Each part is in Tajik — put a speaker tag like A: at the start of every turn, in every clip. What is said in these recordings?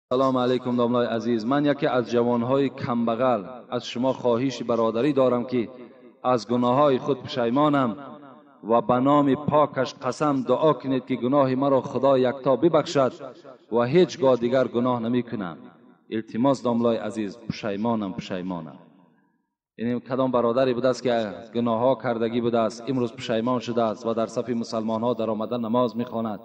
A: Салом алейкум домлаи азиз. Ман яке аз ҷавонҳои камбағал аз шумо хоҳиши бародарӣ дорам, ки аз гуноҳҳои худ пушаймонам ва ба номи покаш қасам дуо кунед, ки гуноҳи маро Худо якто бибахшад ва ҳеҷ гоҳ дигар гуноҳ намекунам. Илтимос домлаи азиз, пушаймонам, пушаймонам. Яъне кадом бародаре будааст, ки гуноҳҳо кардагӣ будааст, имрӯз пушаймон шудааст ва дар сафи мусалмонҳо даромада намоз мехонад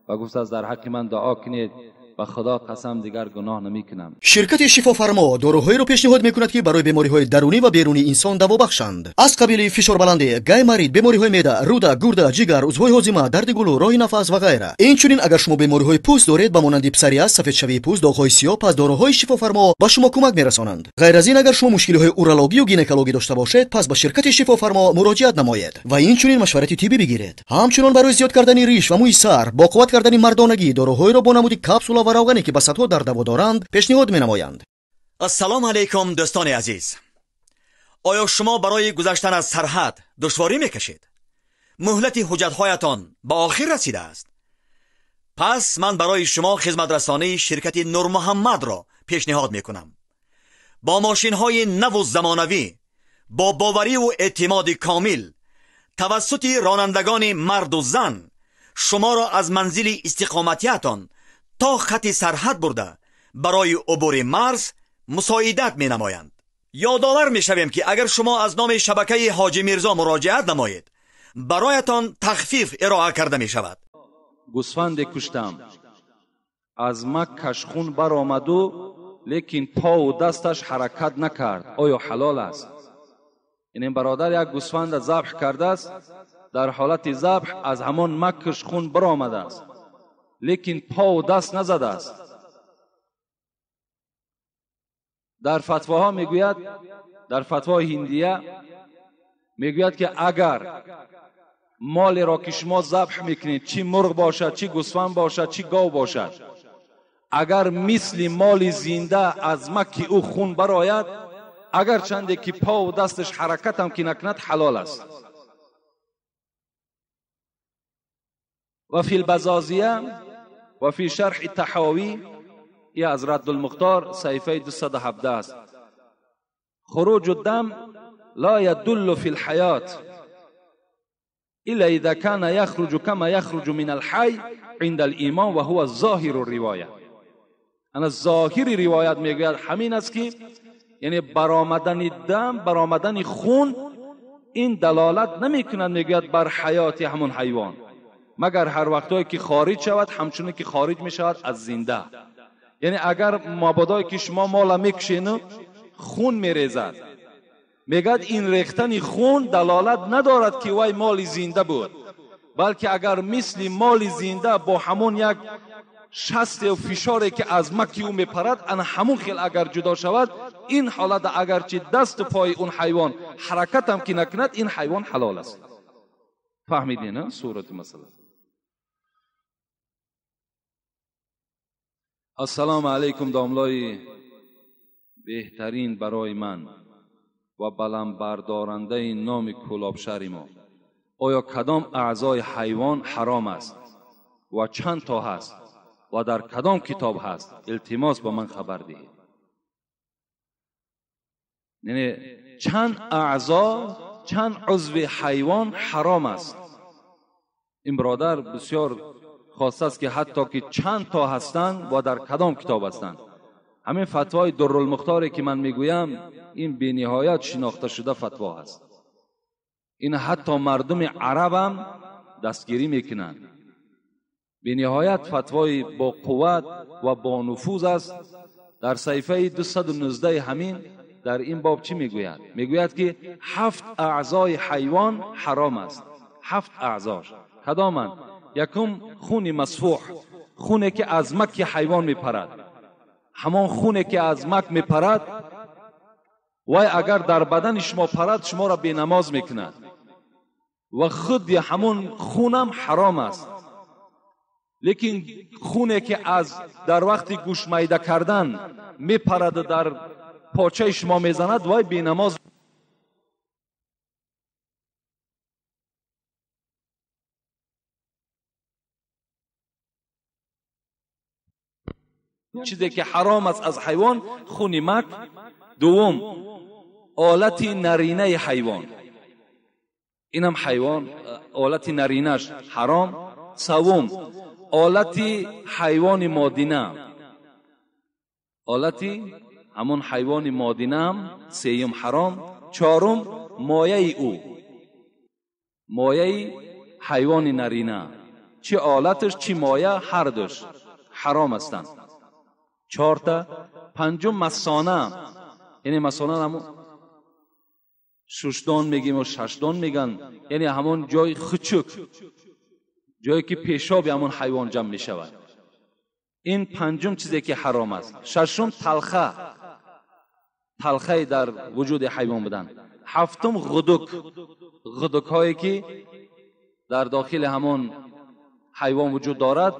A: ва гуфтааст дар ҳаққи ман дуо кунед, ба Худо қасам дигар гуноҳ намекунам.
B: Ширкати Шифофармо доруҳоеро пешниҳод мекунад, ки барои бемориҳои дарунӣ ва берунии инсон даво бахшанд. Аз қабили фишорбаландӣ, гайморит, бемориҳои меъда, рӯда, гурда, ҷигар, узвҳои ҳозима, дарди гулӯ, роҳи нафас ва ғайра. Инчунин агар шумо бемориҳои пӯст доред, ба монанди псориаз, сафедшавии пӯст, доғҳои сиёҳ, пас доруҳои Шифофармо ба шумо кӯмак мерасонанд. Ғайр аз ин, агар шумо мушкилиҳои урологию гинекологӣ дошта бошед, пас ба ширкати Шифофармо муроҷиат намоед ва инчунин машварати тиббӣ бигиред. Ҳамчунон барои зиёд кардани риш ва мӯи сар, бо қувват кардани мардонагӣ, доруҳоеро бо намуди капсула ва равғане, ки ба садҳо дард даво доранд, пешниҳод менамоянд.
C: Ассалому алайкум, дӯстони азиз. Оё шумо барои гузаштан аз сарҳад душворӣ мекашед? Муҳлати ҳуҷҷатҳоятон ба охир расидааст? Пас ман барои шумо хизматрасонии ширкати Нурмуҳаммадро пешниҳод мекунам. Бо мошинҳои наву замонавӣ, бо бовариву эътимоди комил, тавассути ронандагони марду зан шуморо аз манзили истиқоматиятон то хати сарҳад бурда барои убури марз мусоидат менамоянд. Ёдовар мешавем, ки агар шумо аз номи шабакаи Ҳоҷи Мирзо муроҷиат намоед, бароятон тахфиф ироа карда мешавад.
A: Гӯсфанде куштам, аз маккаш хун баромаду, лекин пову дасташ ҳаракат накард. Оё ҳалол аст? Ин бародар як гӯсфанда забҳ кардааст, дар ҳолати забҳ аз ҳамон маккаш хун баромадааст, лекин пову даст назадааст. Дар фатвоҳо мегӯяд, дар фатвои ҳиндия мегӯяд, ки агар молеро ки шумо забҳ мекунед, чӣ мурғ бошад, чӣ гӯсфанд бошад, чӣ гов бошад, агар мисли моли зинда аз макки ӯ хун барояд, агар чанде ки пову дасташ ҳаракатам ки накунад, ҳалол аст. Ва фи лбазозия ва фи шарҳи таҳовӣ, и аз Раддулмухтор саҳифаи 217 аст. Хуруҷу дам ла ядуллу фи лҳаёт илла иза кана яхруҷу кама яхруҷу мин алҳай инда алимон ва ҳува зоҳиру ривоя. Ана зоҳири ривоят мегӯяд ҳамин аст, ки яъне баромадани дам, баромадани хун ин далолат намекунад, мегӯяд, бар ҳаёти ҳамон ҳайвон, магар ҳар вақтое ки хориҷ шавад, ҳамчунин ки хориҷ мешавад аз зинда. Яъне агар мабодое ки шумо мола мекушену хун мерезад, мегӯяд ин рехтани хун далолат надорад, ки вай моли зинда буд, балки агар мисли моли зинда бо ҳамон як шасту фишоре ки аз макки ӯ мепарад, ана ҳамон хел агар ҷудо шавад, ин ҳолат агарчи дасту пои он ҳайвон ҳаракатам ки накунад, ин ҳайвон ҳалол аст. Фаҳмидед на сурати масъала? Ассалому алайкум домлои беҳтарин барои ман ва баландбардорандаи номи кӯлобшаҳри мо. Оё кадом аъзои ҳайвон ҳаром аст ва чанд то ҳаст ва дар кадом китоб ҳаст? Илтимос ба ман хабар диҳед. Яъне чанд аъзо, чанд узви ҳайвон ҳаром аст? Ин бародар бисёр хостааст, ки ҳатто ки чанд то ҳастанд ва дар кадом китоб ҳастанд. Ҳамин фатвои Дуррулмухторе ки ман мегӯям, ин бениҳоят шинохта шуда фатво ҳаст. Ин ҳатто мардуми арабам дастгирӣ мекунанд. Бениҳоят фатвои бо қувват ва бо нуфуз аст. Дар саҳифаи 219 ҳамин дар ин боб чӣ мегӯяд? Мегӯяд, ки ҳафт аъзои ҳайвон ҳаром аст. Ҳафт аъзош кадоманд? Якум хуни масфуҳ, хуне ки аз макки ҳайвон мепарад. Ҳамон хуне ки аз мак мепарад, вай агар дар бадани шумо парад, шуморо бенамоз мекунад ва худи ҳамон хунам ҳаром аст. Лекин хуне ки аз дар вақти гӯшмайда кардан мепараду дар почаи шумо мезанад, вай бенамоз. Чизе ки ҳаром аст аз ҳайвон, хуни мак. Дуввум, олати наринаи ҳайвон, инам ҳайвон олати наринаш ҳаром. Севум, олати ҳайвони модина, олати ҳамон ҳайвони модинаам сеюм ҳаром. Чорум, мояи ӯ, мояи ҳайвони нарина, чӣ олаташ чӣ моя, ҳардуш ҳаром ҳастанд. Чорта. Панҷум, масона, яъне масона ҳамон шушдон мегیم ва шашдон меган, яъне ҳамон ҷои хучук, ҷое ки пешоби ҳамон ҳайвон ҷамъ мешавад. Ин панҷум чизе ки ҳаром аст. Шашум, талха, талхаи дар вуҷуди ҳайвон будан. Ҳафтум, ғудук, ғудукҳое ки дар дохили ҳамон ҳайвон вуҷуд дорад,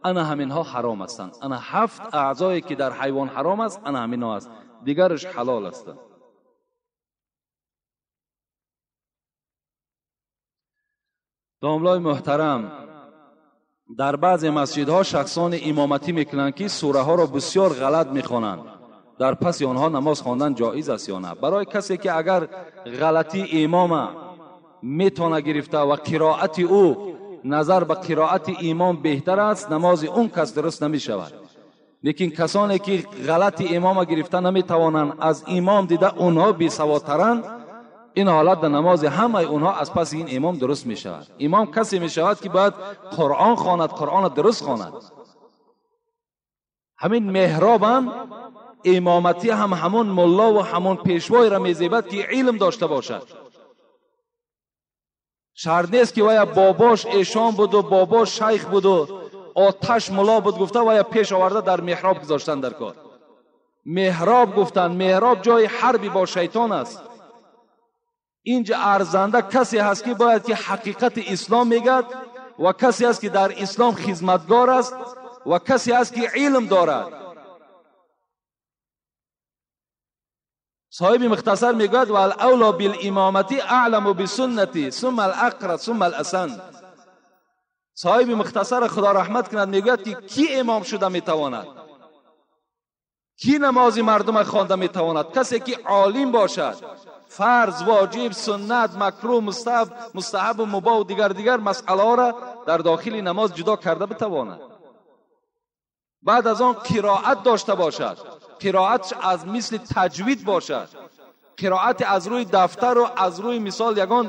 A: ана ҳаминҳо ҳаром ҳастанд. Ана ҳафт аъзое ки дар ҳайвон ҳаром аст, ана ҳаминҳо аст, дигараш ҳалол ҳастанд. Домлои муҳтарам, дар баъзе масҷидҳо шахсони имоматӣ мекунанд ки сураҳоро бисёр ғалат мехонанд. Дар паси онҳо намоз хондан ҷоиз аст ё на? Барои касе ки агар ғалатии имома метавона гирифта ва қироати ӯ назар ба қироати имом беҳтар аст, намози он кас дуруст намешавад. Лекин касоне ки ғалати имома гирифта наметавонанд, аз имом дида онҳо бесаводтаранд, ин ҳолат дар намози ҳамаи онҳо аз паси ин имом дуруст мешавад. Имом касе мешавад ки бояд Қуръон хонад, Қуръонро дуруст хонад. Ҳамин меҳробам имоматӣ ҳам ҳамон мулло ва ҳамон пешвоеро мезебад ки илм дошта бошад. Шарт нест ки вая бобош эшон буду бобош шайх буду оташ мулло буд гуфта вая пеш оварда дар меҳроб гузоштан дар кор. Меҳроб гуфтан, меҳроб ҷои ҳарби бо шайтон аст. Инҷа арзанда касе ҳаст ки бояд ки ҳақиқати ислом мегӯяд ва касе ҳаст ки дар ислом хизматгор аст ва касе ҳаст ки илм дорад. Соҳиби мухтасар мегӯяд: валавло билимомати аъламу бисуннати сумма алақра сумма аласан. Соҳиби мухтасар худо раҳмат кунад мегӯяд ки кӣ имом шуда метавонад, кӣ намози мардума хонда метавонад? Касе ки олим бошад, фарз, воҷиб, суннат, макрӯҳ, мустаҳаб ва мубоҳ ва дигар масъалаҳоро дар дохили намоз ҷудо карда битавонад. Баъд аз он қироат дошта бошад, қироатш аз мисли таҷвид бошад, қироати аз рӯи дафтару аз рӯи мисол ягон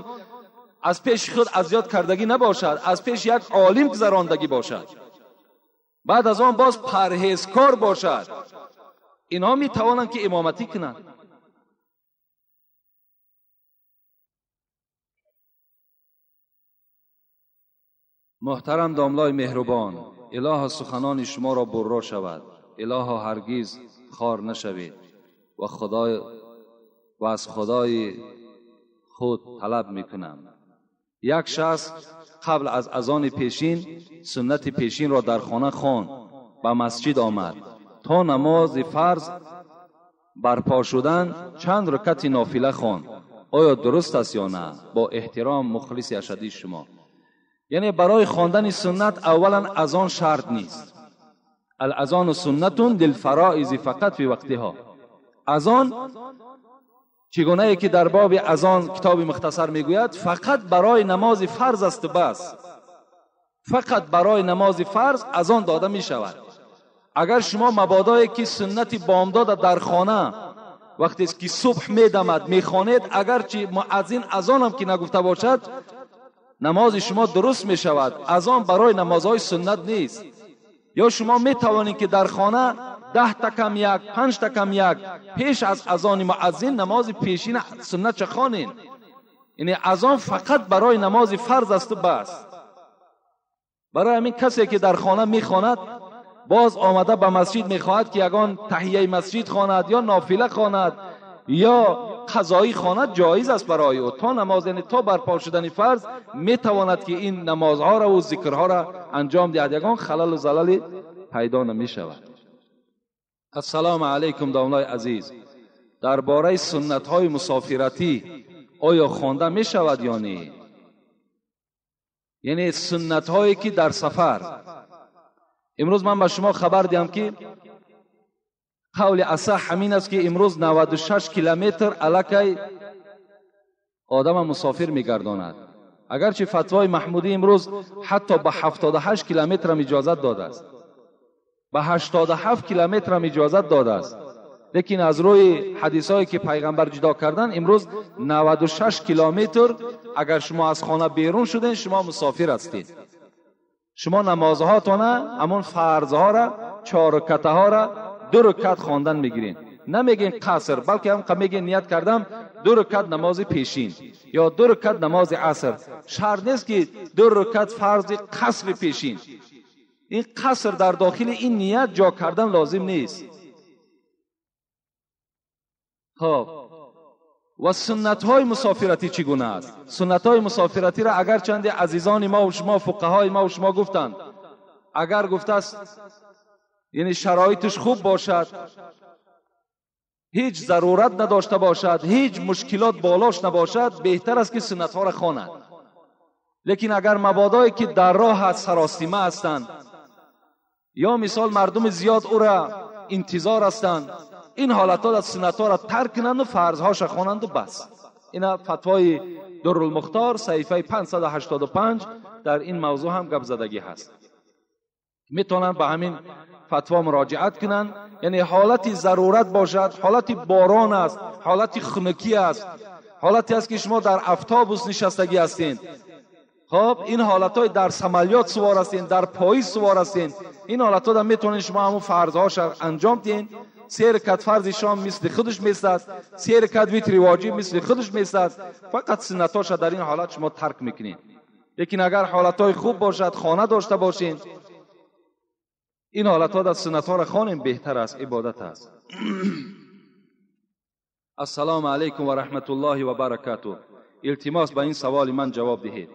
A: аз пеши худ аз ёд кардагӣ набошад, аз пеши як олим гузарондагӣ бошад. Баъд аз он боз парҳезкор бошад. Инҳо метавонанд ки имоматӣ кунанд. Муҳтарам домлои меҳрубон, илоҳо суханони шуморо бурро шавад, илоҳо ҳаргиз хор нашавед ва аз худои худ талаб мекунам. Як шахс қабл аз азони пешин суннати пешинро дар хона хонд, ба масҷид омад. То намози фарз барпо шудан чанд рукати нофила хонд. Оё дуруст аст ё на? Бо эҳтиром, мухлиси ашадии шумо. Яъне барои хондани суннат аввалан азон шарт нест. Алазону суннатун лилфароизи фақат фи вақтиҳо. Азон чигунае ки дар боби азон китоби мухтасар мегӯяд, фақат барои намози фарз аст бас. Фақат барои намози фарз азон дода мешавад. Агар шумо мабодое ки суннати бомдода дар хона вақте ки субҳ медамад мехонед, агарчи муаззин азонам ки нагуфта бошад, намози шумо дуруст мешавад. Азон барои намозҳои суннат нест. Ё шумо метавонед ки дар хона 10 та кам як, 5 та кам як пеш аз азони муаззин намози пешин суннатча хонед. Яъне азон фақат барои намози фарз аст бас. Барои ҳамин касе ки дар хона мехонад, боз омада ба масҷид мехоҳад ки ягон таҳияи масҷид хонад ё нофила хонад ё қазоӣ хонад, ҷоиз аст барои ӯ. То намоз, яъне то барпо шудани фарз метавонад ки ин намозҳоро ва зикрҳоро анҷом диҳад, ягон халалу залале пайдо намешавад. Ассалому алайкум домлои азиз, дар бораи суннатҳои мусофиратӣ оё хонда мешавад ё не? Яъне суннатҳое ки дар сафар. Имрӯз ман ба шумо хабар диҳам ки قول اصح همین است که امروز 96 کیلومتر الکی آدم مسافر میگرداند. اگرچه فتوای محمودی امروز حتی به 78 کیلومتر هم اجازت داده است، به 87 کیلومتر هم اجازت داده است، لیکن از روی حدیث هایی که پیغمبر جدا کردن امروز 96 کیلومتر اگر شما از خانه بیرون شدین شما مسافر هستید. شما نمازهاتان همون فرضها را، 4 رکعت ها را 2 رکعت خواندن میگیرین. نمیگین قصر، بلکه هم میگین نیت کردم 2 رکعت نماز پیشین یا 2 رکعت نماز عصر. شرط نیست که 2 رکعت فرض قصر پیشین. این قصر در داخل این نیت جا کردن لازم نیست. خب و سنت های مسافرتی چگونه است؟ سنت های مسافرتی را اگر چند عزیزان ما و شما، فقهای ما و شما گفتند، اگر گفته است یعنی شرایطش خوب باشد، هیچ ضرورت نداشته باشد، هیچ مشکلات بالاش نباشد، بهتر است که سنت ها را خواند. لیکن اگر مبادایی که در راه است، سراستیمه هستند، یا مثال مردم زیاد او را انتظار هستند، این حالت ها سنت ها را ترک کنند و فرضهاش را خوانند و بس. این فتوای درالمختار صحیفه 585 در این موضوع هم گپ زدگی هست. میتونن به همین فتوا مراجعت کنند. یعنی حالت ضرورت باشد، حالت باران است، حالت خنکی است، حالتی است که شما در افتابوس نشستگی هستین، خب این حالتهای در سمالیات سوار هستین، در پاییز سوار هستین، این حالتها در میتونین شما همون فرضهاش انجام دین. 3 رکعت فرض شام مثل خودش میستد، 3 رکعت ویتر واجب مثل خودش میستد، فقط سنتاش در این حالت شما ترک میکنین. لیکن اگر حالتهای خوب باشد، خانه داشته باشین، این حالتها در سنتها را خوانیم بهتر است، عبادت است. السلام علیکم و رحمت الله و برکاته. التماس به این سوال من جواب دهید.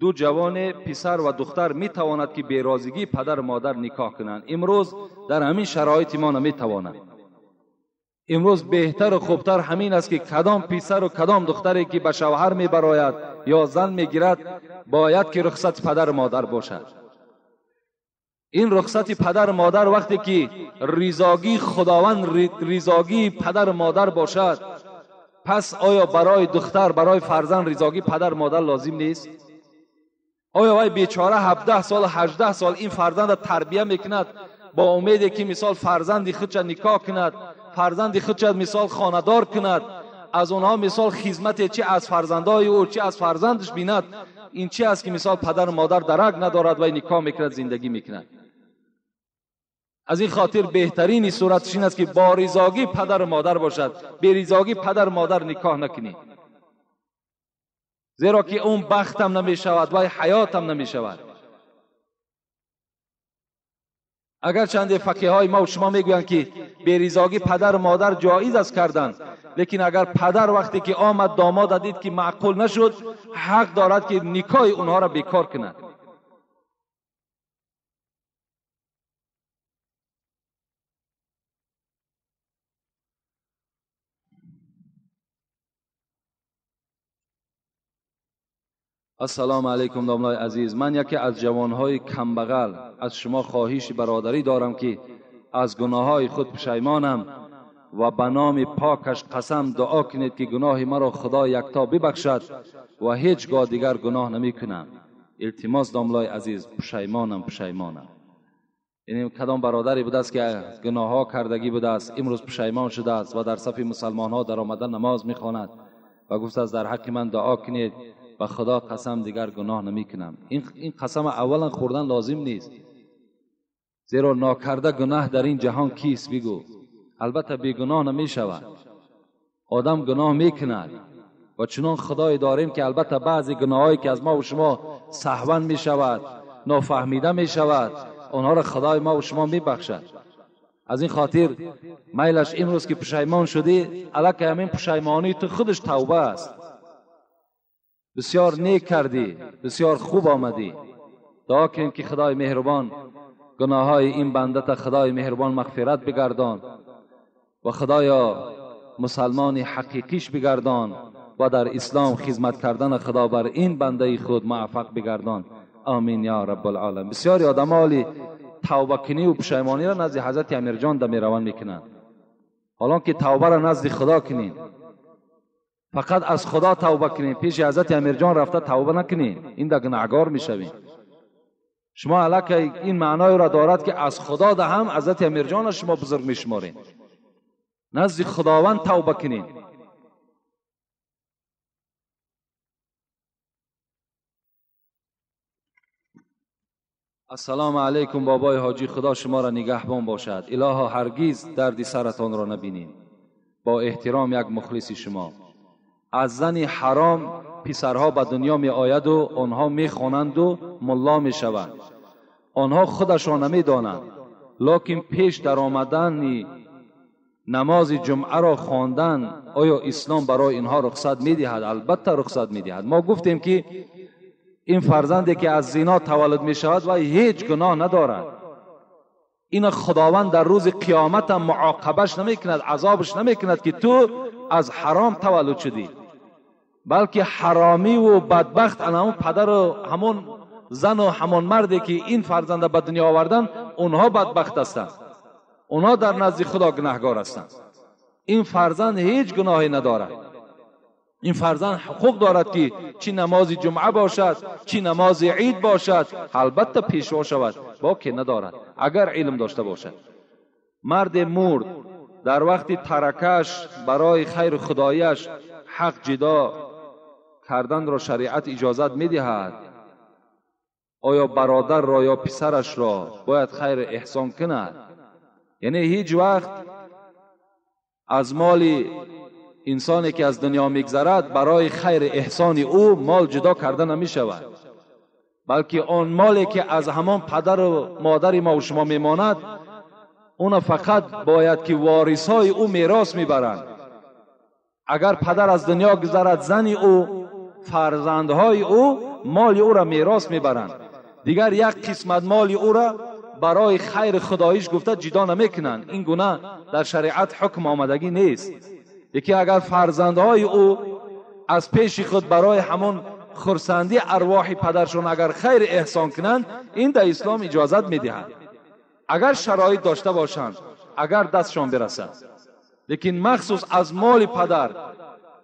A: دو جوان پسر و دختر می تواند که بی راضیگی پدر و مادر نکاح کنند. امروز در همین شرایط ما نمی توانند. امروز بهتر و خوبتر همین است که کدام پسر و کدام دختری که به شوهر می براید یا زن می گیرد باید که رخصت پدر و مادر باشد. این رخصت پدر و مادر وقتی که رضاگی خداوند، رضاگی پدر و مادر باشد، پس آیا برای دختر، برای فرزند رضاگی پدر و مادر لازم نیست؟ آیا وای بیچاره 17 سال 18 سال این فرزند را تربیه میکند با امیدی که مثال فرزند خودش نکاح کند، فرزند خودش مثال خانه‌دار کند، از اونها مثال خدمت چی از فرزندای او چی از فرزندش بیند، این چی است که مثال پدر و مادر درک ندارد و نکاح میکند، زندگی میکند. از این خاطر بهترین صورتش این است که با رضاگی پدر و مادر باشد، به رضاگی پدر و مادر نکاح نکنید، زیرا که اون بختم نمی شود و حیاتم نمی شود. اگر چند فقیه های ما و شما میگویند که به رضاگی پدر و مادر جایز است کردن، لیکن اگر پدر وقتی که آمد داماد دید که معقول نشد، حق دارد که نکاح اونها را بیکار کند. السلام علیکم داملای عزیز، من یکی از جوانهای کمبغل از شما خواهش برادری دارم که از گناههای خود پشیمانم و به نام پاکش قسم دعا کنید که گناه مرا خدا یکتا ببخشد و هیچگاه دیگر گناه نمی کنم. التماس داملای عزیز، پشیمانم پشیمانم. یعنی کدام برادری بوده است که گناه ها کردگی بوده است، امروز پشیمان شده است و در صف مسلمان ها در آمده نماز میخواند و گفته است در حق من دعا کنید و خدا قسم دیگر گناه نمی کنم. این قسم اولا خوردن لازم نیست، زیرا ناکرده گناه در این جهان کیست بگو؟ البته بی گناه نمی شود، آدم گناه می کند و چنان خدای داریم که البته بعضی گناهایی که از ما و شما سهوا می شود، نافهمیده می شود، آنها را خدای ما و شما می بخشد. از این خاطر میلش امروز که پشیمان شدی، الکه همین پشیمانی تو خودش توبه است. بسیار نیک کردی، بسیار خوب آمدی. دعا کنیم که خدای مهربان گناههای این بنده تا خدای مهربان مغفرت بگردان و خدایا مسلمان حقیقیش بگردان و در اسلام خدمت کردن خدا بر این بنده خود موفق بگردان. آمین یا رب العالمین. بسیاری آدم حالی توبه کنی و پشیمانی را نزد حضرت امیرجان در میروان میکنند. حالا که توبه را نزد خدا کنین، فقط از خدا توبه کنین، پیش حضرت امیرجان رفته توبه نکنین، این در گناهگار میشوین. شما علاکه این معنای را دارد که از خدا ده هم حضرت امیرجان را شما بزرگ میشمارین. نزد خداوند توبه کنین. السلام علیکم بابای حاجی، خدا شما را نگهبان باشد. الها هرگز دردی سرتان را نبینیم. با احترام یک مخلص شما. از زن حرام پسرها به دنیا می آید و آنها می خوانند و ملا می شوند. آنها خودشان نمی دانند، لکن پیش در آمدن نماز جمعه را خواندن آیا اسلام برای اینها رخصت می دهد؟ البته رخصت می دهد. ما گفتیم که این فرزندی که از زنا تولد می شود و هیچ گناه ندارد، این خداوند در روز قیامت هم معاقبش نمی کند، عذابش نمی کند که تو از حرام تولد شدی، بلکه حرامی و بدبخت همون پدر و همون زن و همون مردی که این فرزند به دنیا آوردن، اونها بدبخت هستند، اونها در نزد خدا گناهگار هستند. این فرزند هیچ گناهی ندارد. این فرزند حقوق دارد که چی نماز جمعه باشد، چی نماز عید باشد، البته پیشوا شود، باکی ندارد اگر علم داشته باشد. مرد مرد در وقت ترکش برای خیر خدایش حق جدا کردن را شریعت اجازت میدهد. آیا برادر را یا پسرش را باید خیر احسان کند؟ یعنی هیچ وقت از مال انسانی که از دنیا میگذرد برای خیر احسان او مال جدا کرده نمی شود، بلکه آن مالی که از همان پدر و مادر ما و شما میماند، اون فقط باید که وارثای او میراث میبرند. اگر پدر از دنیا گذرد، زن او، فرزندهای او مال او را میراث میبرند. دیگر یک قسمت مال او را برای خیر خداییش گفته جدا نمیکنند. این گونه در شریعت حکم آمدگی نیست. یکی اگر فرزندهای او از پیش خود برای همون خرسندی ارواح پدرشون اگر خیر احسان کنند، این در اسلام اجازت میدهد، اگر شرایط داشته باشند، اگر دستشان برسد. لیکن مخصوص از مال پدر،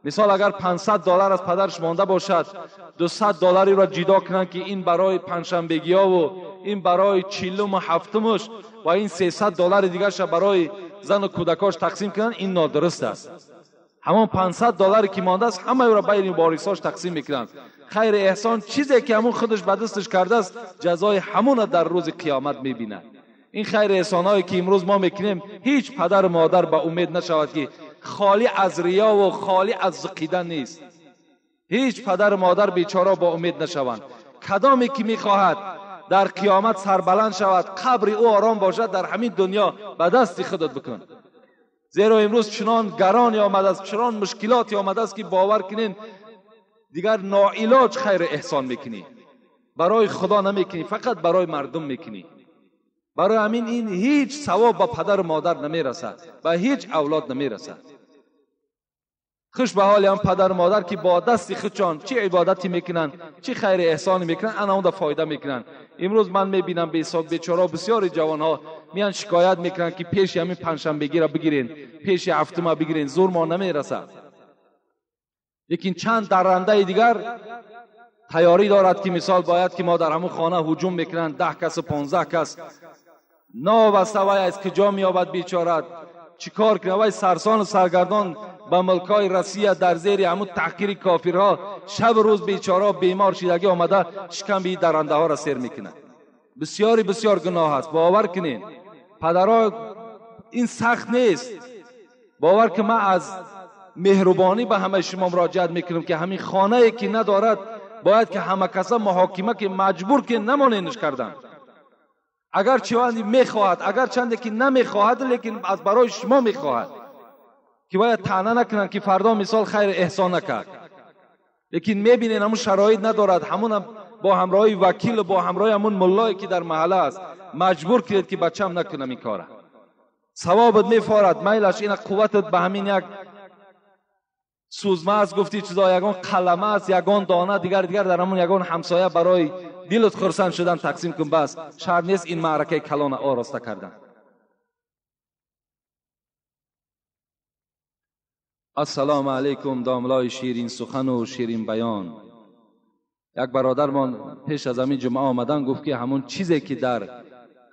A: مثال اگر 500 دلار از پدرش مانده باشد، 200 دلاری را جدا کنند که این برای پنجشنبگی ها و این برای چهلم و هفتمش و این 300 دلار دیگرش برای زن و کودکاش تقسیم کنند، این نادرست است. همان 500 دلاری که مانده است همه را بین وارثاش تقسیم میکنند. خیر احسان چیزی که همون خودش به دستش کرده است، جزای همون در روز قیامت میبیند. این خیر احسانایی که امروز ما میکنیم، هیچ پدر و مادر به امید نشود که خالی از ریا و خالی از زقیدن نیست. هیچ پدر و مادر بیچاره با امید نشوند. کدامی که میخواهد در قیامت سربلند شود، قبر او آرام باشد، در همین دنیا به دست خودت بکن. زیرا امروز چنان گرانی آمده است، چنان مشکلاتی آمده است که باور کنین دیگر ناعلاج خیر احسان میکنی، برای خدا نمیکنی، فقط برای مردم میکنی. برای همین این هیچ ثواب به پدر و مادر نمیرسد، به هیچ اولاد نمیرسد. خوش به حال هم پدر و مادر که با دست خودشان چه عبادتی میکنن، چه خیر احسانی میکنن، انا اون فایده میکنن. امروز من میبینم به حساب بیچاره بسیاری جوانها میان شکایت میکنن که پیش همین پنجشنبگی را بگیرین، پیش هفتم بگیرین، زور ما نمیرسد. لیکن چند درنده دیگر تیاری دارد که مثال باید که ما در همون خانه هجوم میکنن، 10 کس و 15 کس، ناوسته وای از کجا میابد بیچاره، چیکار کنه؟ وای سرسان و سرگردان به ملکای رسیه در زیر همون تحقیر کافرها شب روز بیچاره بیمار شیدگی آمده شکم بی درنده ها را سیر میکنه. بسیاری بسیار گناه است. باور کنین پدرها این سخت نیست. باور که من از مهربانی به همه شما مراجعت میکنم که همین خانه ای که ندارد باید که همه کسا محاکمه که مجبور که نمانینش کردن. اگر چند میخواهد، اگر چند که نمیخواهد، لیکن از برای شما میخواهد که باید طعنه نکنند که فردا مثال خیر احسان نکرد. لیکن میبینین همون شرایط ندارد، همون با همراهی وکیل و با همراهی همون ملایی که در محله است مجبور کرد که بچم نکنم این کاره. ثوابت میفارد، میلش این قوتت به همین یک سوزمه است، گفتی چیزا یگان قلمه است، یگان دانه دیگر دیگر در همون یگان همسایه برای دلت خرسند شدن تقسیم کن. بس شرط نیست این معرکه کلان آراسته کردن. Ассалому алайкум домлои ширин сухан ва ширин баён. Як бародармон пеш аз ҳамин ҷумъа омадан гуфт ки ҳамон чизе ки дар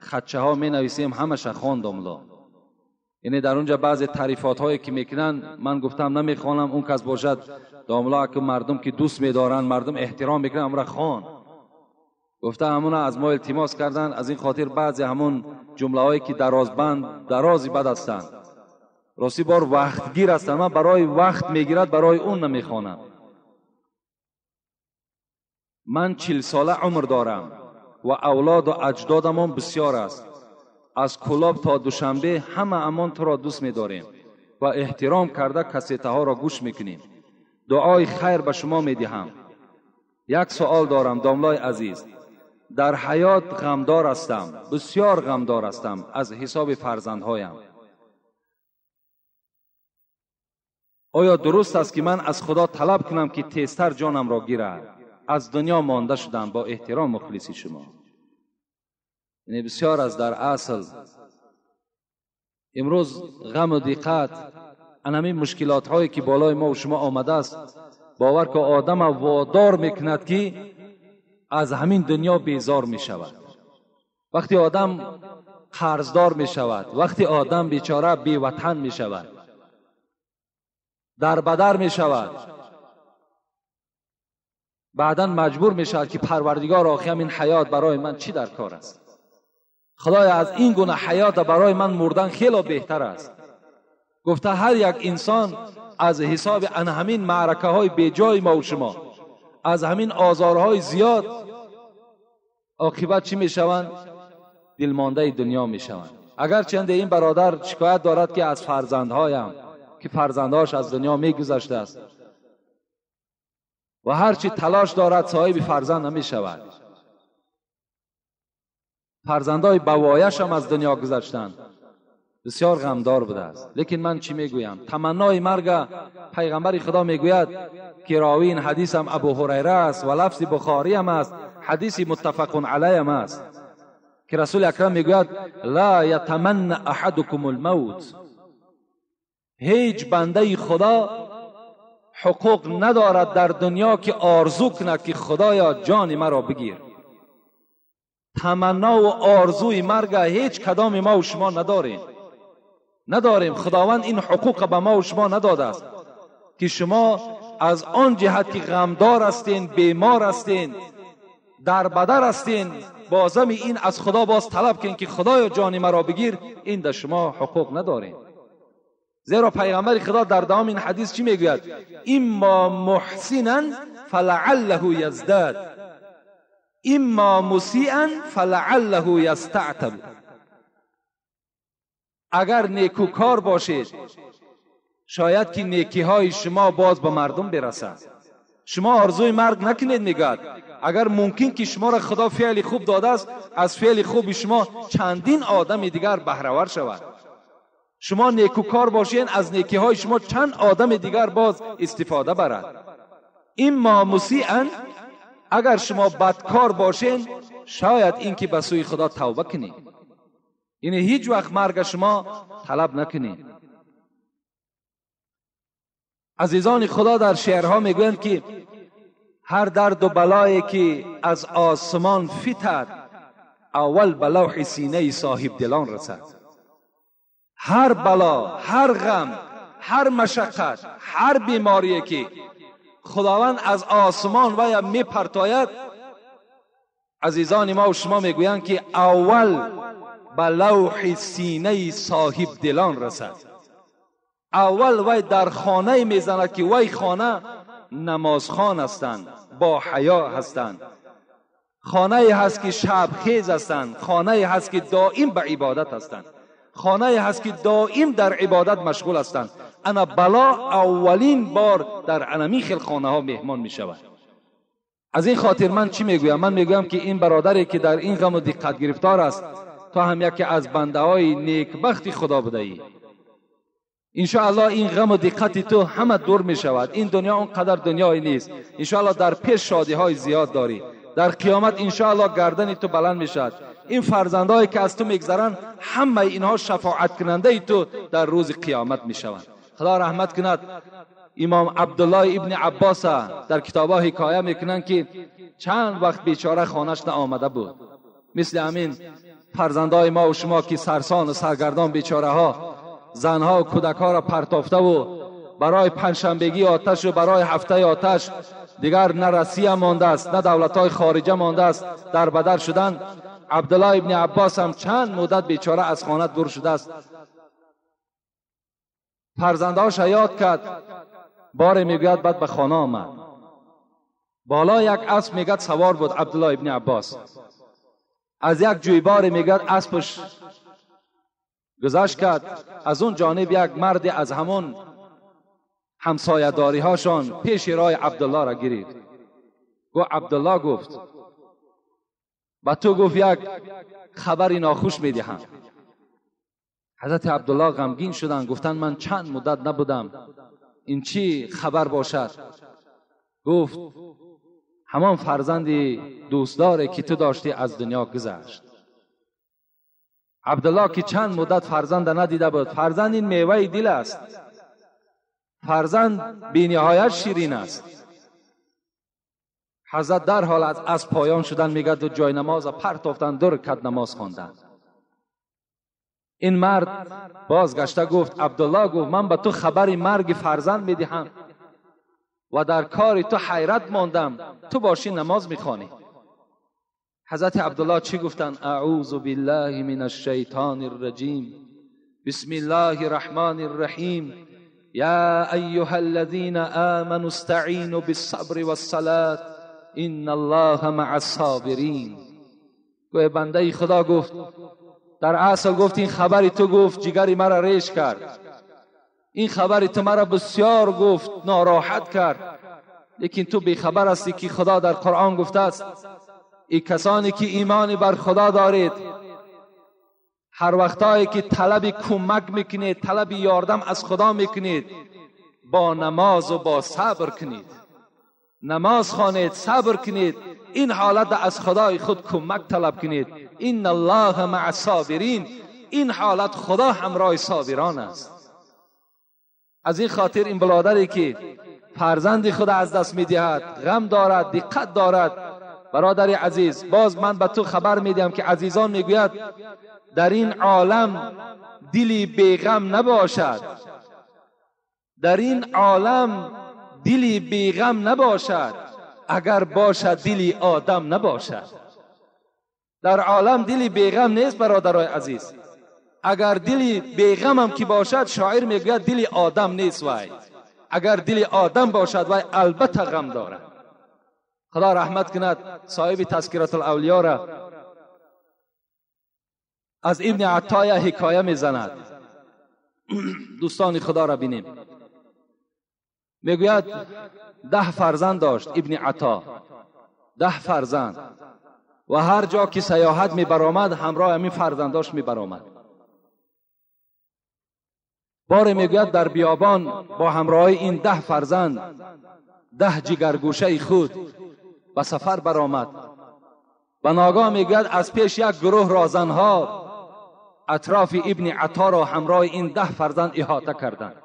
A: хатчаҳо менависем ҳамаша хон домло. Яъне дар онҷа баъзе таърифотҳое ки мекунанд, ман гуфтам намехонам, он кас бошад домло ки мардум ки дӯст медоранд, мардум эҳтиром мекунанд, ҳамонро хон. Гуфта ҳамона аз мо илтимос карданд, аз ин хотир баъзе ҳамон ҷумлаҳое ки дарозбанд дарози бад ҳастанд, рости бор вақтгир ҳастанд, ман барои вақт мегирад, барои он намехонам. Ман 40 сола умр дорам ва авлоду аҷдодамон бисёр аст. Аз Кӯлоб то Душанбе ҳама амон туро дӯст медорем ва эҳтиром карда кассетаҳоро гӯш мекунем. Дуои хайр ба шумо медиҳам. Як суол дорам домлои азиз. Дар ҳаёт ғамдор ҳастам, бисёр ғамдор ҳастам аз ҳисоби фарзандҳоям. Оё дуруст аст ки ман аз Худо талаб кунам ки тезтар ҷонамро гирад? Аз дунё монда шудам, бо эҳтиром мухлиси шумо. Яъне бисёр аз дар асл имрӯз ғаму диққат, ан ҳамин мушкилотҳое ки болои мо ва шумо омадааст, бовар ки одама водор мекунад ки аз ҳамин дунё безор мешавад. Вақте одам қарздор мешавад, вақте одам бечора беватан мешавад, дарбадар мешавад, баъдан маҷбур мешавад ки парвардигор охи ҳамин ҳаёт барои ман чӣ дар кор аст? Худоя аз ин гуна ҳаёт барои ман мурдан хело беҳтар аст. Гуфта ҳар як инсон аз ҳисоби ан ҳамин маъракаҳои беҷои мо ва шумо, аз ҳамин озорҳои зиёд оқибат чӣ мешаванд? Дилмондаи дунё мешаванд. Агарчанде ин бародар шикоят дорад ки аз фарзандҳоям, ки фарзандҳояш аз дунё мегузаштааст ва ҳарчи талош дорад соҳиби фарзанд намешавад. Фарзандҳои бавояш ҳам аз дунё гузаштанд. Бисёр ғамдор будааст. Лекин ман чӣ мегӯям? Таманнои марга пайғамбари Худо мегӯяд ки ровии ин ҳадис ҳам Абу Ҳурайра аст ва лафзи Бухорӣ ҳам аст, ҳадиси муттафақун алайҳ ҳам аст ки Расули Акрам мегӯяд: ла ятаманна аҳадукум алмавт. Ҳеҷ бандаи Худо ҳуқуқ надорад дар дунё ки орзу кунад ки Худоё ҷони маро бигир. Таманно ва орзуи марга ҳеҷ кадоми мо ва шумо надорем. Надорем. Худованд ин ҳуқуқро ба мо ва шумо надодааст ки шумо аз он ҷиҳат ки ғамдор ҳастен, бемор ҳастен, дарбадар ҳастен, бозами ин аз Худо боз талаб кунед ки Худоё ҷони маро бигир, ин дар шумо ҳуқуқ надорем. Зеро пайғамбари Худо дар давоми ин ҳадис чӣ мегӯяд? Иммо муҳсинан фалааллаҳу яздад, иммо мусиан фалааллаҳу ястаътаб. Агар некӯкор бошед, шояд ки некиҳои шумо боз ба мардум бирасад. Шумо орзуи марг накунед, мегӯяд. Агар мумкин ки шуморо Худо феъли хуб додааст, аз феъли хуби шумо чандин одами дигар баҳравар шавад. Шумо некӯкор бошед, аз некиҳои шумо чанд одами дигар боз истифода барад. Иммо мусиан, агар шумо бадкор бошед, шояд ин ки ба сӯи Худо тавба кунед. Яъне ҳеҷ вақт марга шумо талаб накунед. Азизони Худо дар шеърҳо мегӯянд ки ҳар дарду балое ки аз осмон фитад, аввал ба лавҳи синаи соҳибдилон расад. Ҳар бало, ҳар ғам, ҳар машаққат, ҳар беморие ки Худованд аз осмон вая мепартояд, азизони мо ва шумо мегӯянд ки аввал ба лавҳи синаи соҳибдилон расад. Аввал вай дар хонае мезанад ки вай хона намозхон ҳастанд, бо ҳаё ҳастанд, хонае ҳаст ки шабхез ҳастанд, хонае ҳаст ки доим ба ибодат ҳастанд, хонае ҳаст ки доим дар ибодат машғул ҳастанд. Ана бало аввалин бор дар анамин хел хонаҳо меҳмон мешавад. Аз ин хотир ман чӣ мегӯям? Ман мегӯям ки ин бародаре ки дар ин ғаму диққат гирифтор аст, то ҳам яке аз бандаҳои некбахти Худо будаӣ. Иншоаллоҳ ин ғаму диққати ту ҳама дур мешавад. Ин дунё он қадар дунёе нест. Иншоаллоҳ дар пеш шодиҳои зиёд дорӣ. Дар қиёмат иншоаллоҳ гардани ту баланд мешавад. Ин фарзандҳое ки аз ту мегзаранд, ҳамаи инҳо шафоаткунандаи ту дар рӯзи қиёмат мешаванд. خدا رحمت کند امام عبدالله ابن عباس در کتاب‌ها حکایه میکنند که چند وقت بیچاره خانه‌اش نآمده بود. مثل همین فرزندای ما و شما که سرسان و سرگردان بیچاره ها زنها و کودکها را پرتافته و برای پنجشنبگی آتش و برای هفته آتش دیگر نه رسیه مانده است نه دولت‌های خارجه مانده است، در بدر شدن. عبدالله ابن عباس هم چند مدت بیچاره از خانه دور شده است. فرزندهاش یاد کرد، باره میگوید بعد به خانه آمد. بالا یک اسب میگد سوار بود عبدالله ابن عباس. از یک جویبار میگد اسبش گذشت کرد، از اون جانب یک مرد از همون همسایه داری هاشان پیش راه عبدالله را گرفت. گفت عبدالله، گفت با تو گفت یک خبری ناخوش میدهم. حضرت عبدالله غمگین شدند، گفتند من چند مدت نبودم، این چی خبر باشد؟ گفت همان فرزندی دوستداره که تو داشتی از دنیا گذشت. عبدالله که چند مدت فرزند ندیده بود، فرزند این میوه دل است، فرزند بی نهایت شیرین است. حضرت در حال از پایان شدن میگد و جای نماز پرتافتن، 2 رکعت نماز خواندن. این مرد بازگشته گفت عبدالله، گفت من به تو خبر مرگ فرزند میدهم و در کار تو حیرت ماندم، تو باشی نماز میخوانی. حضرت عبدالله چی گفتن؟ اعوذ بالله من الشیطان الرجیم، بسم الله الرحمن الرحیم، یا ایها الذین آمنوا استعینوا بالصبر والصلاة ان الله مع الصابرین. گوه بنده خدا گفت در اصل گفت این خبری تو گفت جگری مرا ریش کرد، این خبری تو مرا بسیار گفت ناراحت کرد، لیکن تو بیخبر هستی که خدا در قرآن گفته است ای کسانی که ایمان بر خدا دارید هر وقتایی که طلب کمک میکنید، طلب یاردم از خدا میکنید، با نماز و با صبر کنید، نماز خوانید، صبر کنید، این حالت از خدای خود کمک طلب کنید. ان الله مع الصابرین، این حالت خدا همراه صابران است. از این خاطر این برادری که فرزند خود از دست میدهد غم دارد، دقت دارد، برادر عزیز باز من به تو خبر میدهم که عزیزان میگوید در این عالم دلی بیغم نباشد، در این عالم دلی بیغم نباشد، اگر باشد دلی آدم نباشد. در عالم دلی بیغم نیست برادرای عزیز، اگر دلی بیغم هم که باشد شاعر میگوید دلی آدم نیست، وای اگر دلی آدم باشد وای البته غم دارد. خدا رحمت کند صاحب تذکرة الاولیا را از ابن عطایا حکایه میزند. دوستان خدا را بینیم، میگوید 10 فرزند داشت ابن عطا، 10 فرزند، و هر جا که سیاحت میبرآمد همراه همین فرزنداش میبرآمد. باره میگوید در بیابان با همراه این 10 فرزند 10 جگرگوشه خود به سفر برآمد و ناگاه میگوید از پیش یک گروه رازنها اطراف ابن عطا را همراه این 10 فرزند احاطه کردند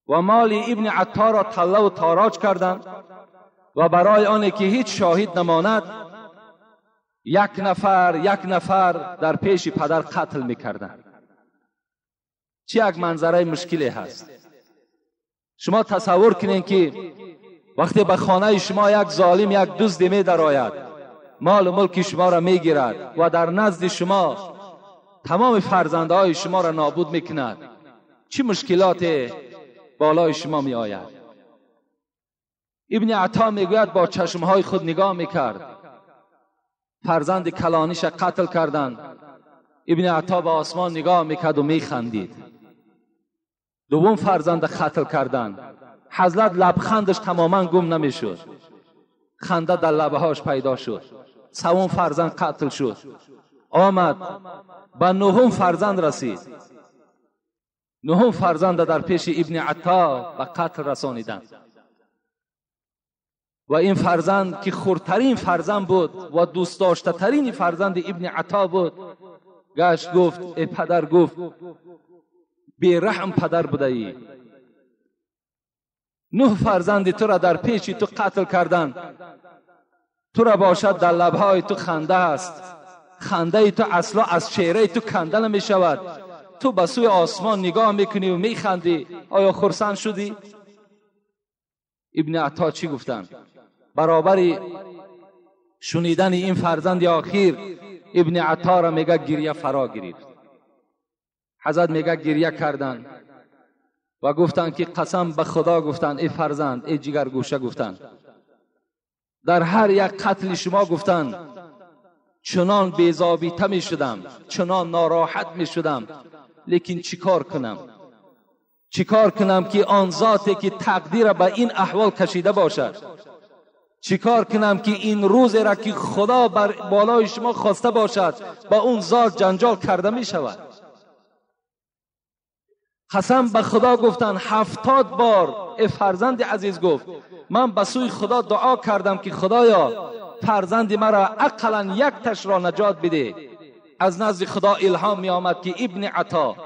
A: و مال ابن عطا را طله و تاراج کردند و برای آن که هیچ شاهد نماند یک نفر یک نفر در پیش پدر قتل میکردند. چه یک منظره مشکلی هست. شما تصور کنین که وقتی به خانه شما یک ظالم یک دزد می درآید، مال و ملک شما را میگیرد و در نزد شما تمام فرزندهای شما را نابود میکند، چه مشکلات بالای شما می آید. ابن عطا میگوید با چشمهای خود نگاه میکرد، فرزند کلانیش قتل کردند. ابن عطا به آسمان نگاه میکرد و میخندید. دوم فرزند قتل کردند، حضرت لبخندش تماما گم نمیشد، خنده در لبهاش پیدا شد. سوم فرزند قتل شد، آمد به نهم فرزند رسید. نهم فرزند در پیش ابن عطا به قتل رسانیدند و این فرزند که خردترین فرزند بود و دوست داشته ترین فرزند ابن عطا بود، گشت گفت ای پدر، گفت بیرحم پدر بوده ای. 9 فرزند تو را در پیش تو قتل کردن، تو را باشد در لبهای تو خنده است، خنده تو اصلا از چهره تو کنده نمی شود. تو به سوی آسمان نگاه میکنی و میخندی، آیا خرسند شدی؟ ابن عطا چی گفتن؟ برابر شنیدن این فرزند آخیر ابن عطا را میگه گریه فرا گرفت. حضرت میگه گریه کردن و گفتن که قسم به خدا گفتن ای فرزند، ای جگرگوشه، گفتن در هر یک قتل شما گفتن چنان بی‌ضابطه می شدم، چنان ناراحت می شدم، لیکن چیکار کنم؟ چیکار کنم که آن ذاتی که تقدیر به این احوال کشیده باشد، چیکار کنم که این روز را که خدا بر بالای شما خواسته باشد با اون ذات جنجال کرده می شود. قسم به خدا گفتن 70 بار ای فرزند عزیز گفت من به سوی خدا دعا کردم که خدایا فرزند مرا اقلا یک تش را نجات بده. از نزد خدا الهام می آمد که ابن عطا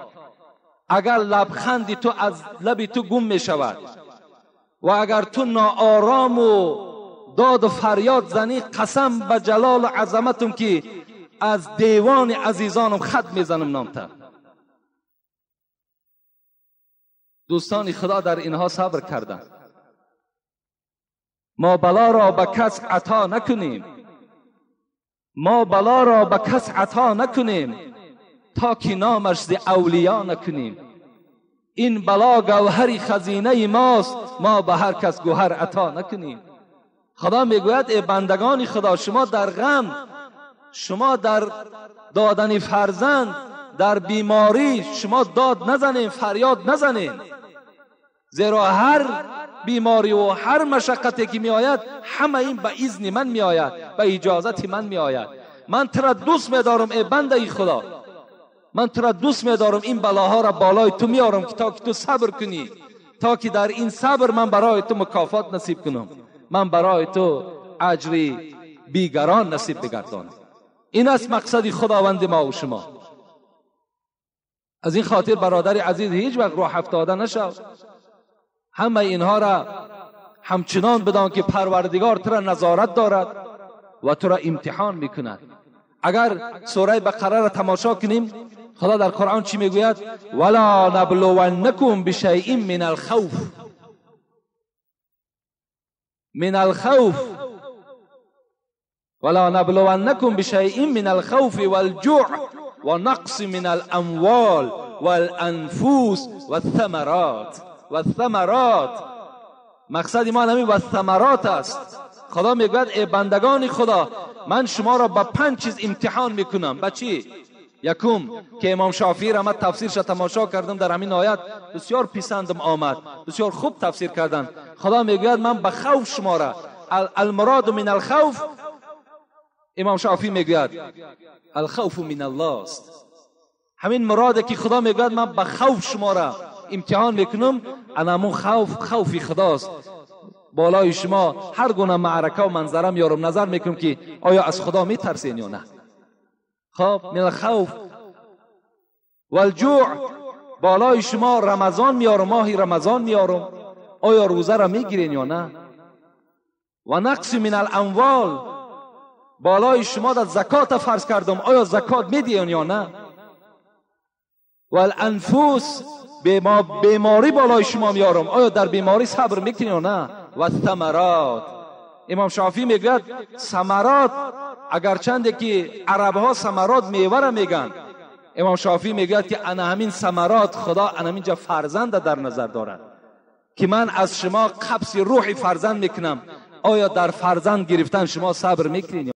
A: اگر لبخند تو از لب تو گم می شود و اگر تو ناآرام و داد و فریاد زنی، قسم به جلال و عظمتم که از دیوان عزیزانم خط میزنم نامتر. دوستان خدا در اینها صبر کردند. ما بلا را به کس عطا نکنیم، ما بلا را به کس عطا نکنیم تا که نامش ز اولیا نکنیم. این بلا گوهر خزینه ماست، ما به هر کس گوهر عطا نکنیم. خدا میگوید ای بندگان خدا، شما در غم، شما در دادن فرزند، در بیماری شما داد نزنین، فریاد نزنین، زیرا هر بیماری و هر مشقتی که می آید همه این به اذن من می آید، به اجازت من می آید. من تو را دوست می دارم ای بنده خدا، من تو را دوست می دارم، این بلاها را بالای تو می آرم که تا که تو صبر کنی، تا که در این صبر من برای تو مکافات نصیب کنم، من برای تو اجری بیگران نصیب بگردانم. این است مقصد خداوند ما و شما. از این خاطر برادر عزیز هیچ وقت روح افتاده نشو. همه اینها را همچنان بدان که پروردگار تو را نظارت دارد و تو را امتحان میکند. اگر سوره بقره را تماشا کنیم، خدا در قرآن چی میگوید؟ ولا نبلونکم بشیء من الخوف، من الخوف، ولا نبلونکم بشیء من الخوف والجوع ونقص من الاموال والانفس والثمرات. والثمرات، مقصد ما همین والثمرات است. خدا میگوید ای بندگان خدا، من شما را با 5 چیز امتحان میکنم. با چی؟ یکم که امام شافعی را من تفسیرش تماشا کردم در همین آیت، بسیار پسندم آمد، بسیار خوب تفسیر کردن. خدا میگوید من به خوف شما را، المراد من الخوف، امام شافعی میگوید الخوف من الله است. همین مراده که خدا میگوید من به خوف شما را امتحان میکنم، انمون خوف خوفی خداست. بالای شما هر گونه معرکه و منظره میارم، نظر میکنم که آیا از خدا میترسین یا نه. خب من الخوف والجوع، بالای شما رمضان میارم، ماهی رمضان میارم، آیا روزه را میگیرین یا نه. و نقص من الاموال، بالای شما در زکات فرض کردم، آیا زکات میدین یا نه. والانفس، بیماری بالای شما میارم، آیا در بیماری صبر میکنین یا نه. و ثمرات، امام شافعی میگوید ثمرات، اگرچند که عرب ها ثمرات میوه را میگن، امام شافعی میگوید که انا همین ثمرات خدا انا همینجا فرزند در نظر دارد که من از شما قبض روح فرزند میکنم، آیا در فرزند گرفتن شما صبر میکنین؟